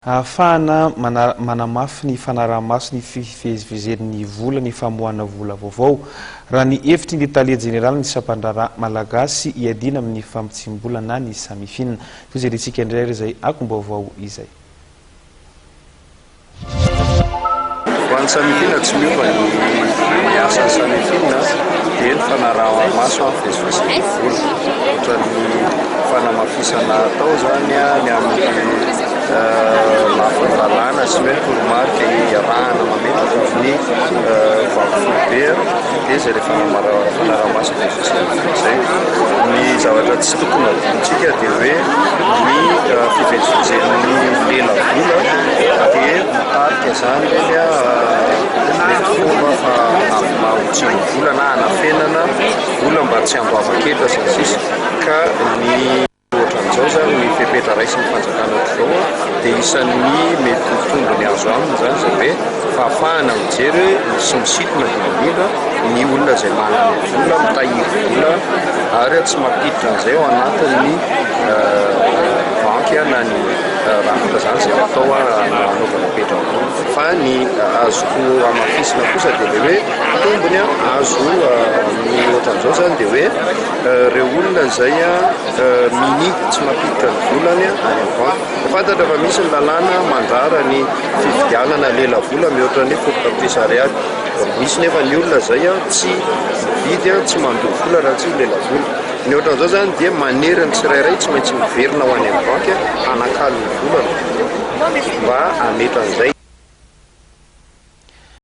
Ahafahana manamafy ny fanaraha-maso ny fivezivezen'ny vola ny famoahana vola vaovao, raha ny hevitry ny tale jeneralin'ny sampandraharaha malagasy iadiana amin'ny famotsiam-bola na ny Samifin. Tojerentsika indray ary izay akom-baovao izay. Ho an'ny Samifin, tsy miova ny asan'ny Samifin dia ny fanaraha-maso ny fivezivezen'ny vola. Ohatran'ny fanamafisana atao izany ny amin'ny lafiny lalàna sy ny hoe toromarika iarahana mametraka amin'ny banky foibe dia izay ilay fanaraha-maso ny fivezivezen'ny vola izay. Ny zavatra tsy tokony hadinontsika dia hoe ny fivezivezen'ny lelavola dia mitarika izany ireny mety fomba famotsiana vola na hanafenana vola mba tsy handoavan-ketra sy ny sisa ka ny ohatran'izao izany ny fepetra raisin'ny fanjakana ohatr'izao dia isan'ny mety ho tombony azo aminy izany izay hoe fahafahana mijery hoe sy misintona indrindra indrindra ny olona izay manana vola, mitahiry vola ary tsy mampiditra an'izay ao anatin'ny banky na ny rafitra izany izay natao hanaovana petra-bola. Fa ny azoko hamafisina kosa dia ilay hoe tombony azo amin'ny ohatran'izao izany dia hoe ireo olona izay minia tsy mampiditra ny volany any amin'ny banky. Fantatra fa misy ny lalàna mandrara ny fividianana lelavola mihoatra ny 10 tapitrisa ariary. Misy nefa ny olona izay tsy mividy, tsy mandoa vola raha tsy lelavola. Ny ohatran'izao izany dia manery ny tsirairay tsy maintsy miverina ho any amin'ny banky hanakalo ny volany mba hametra an'izay.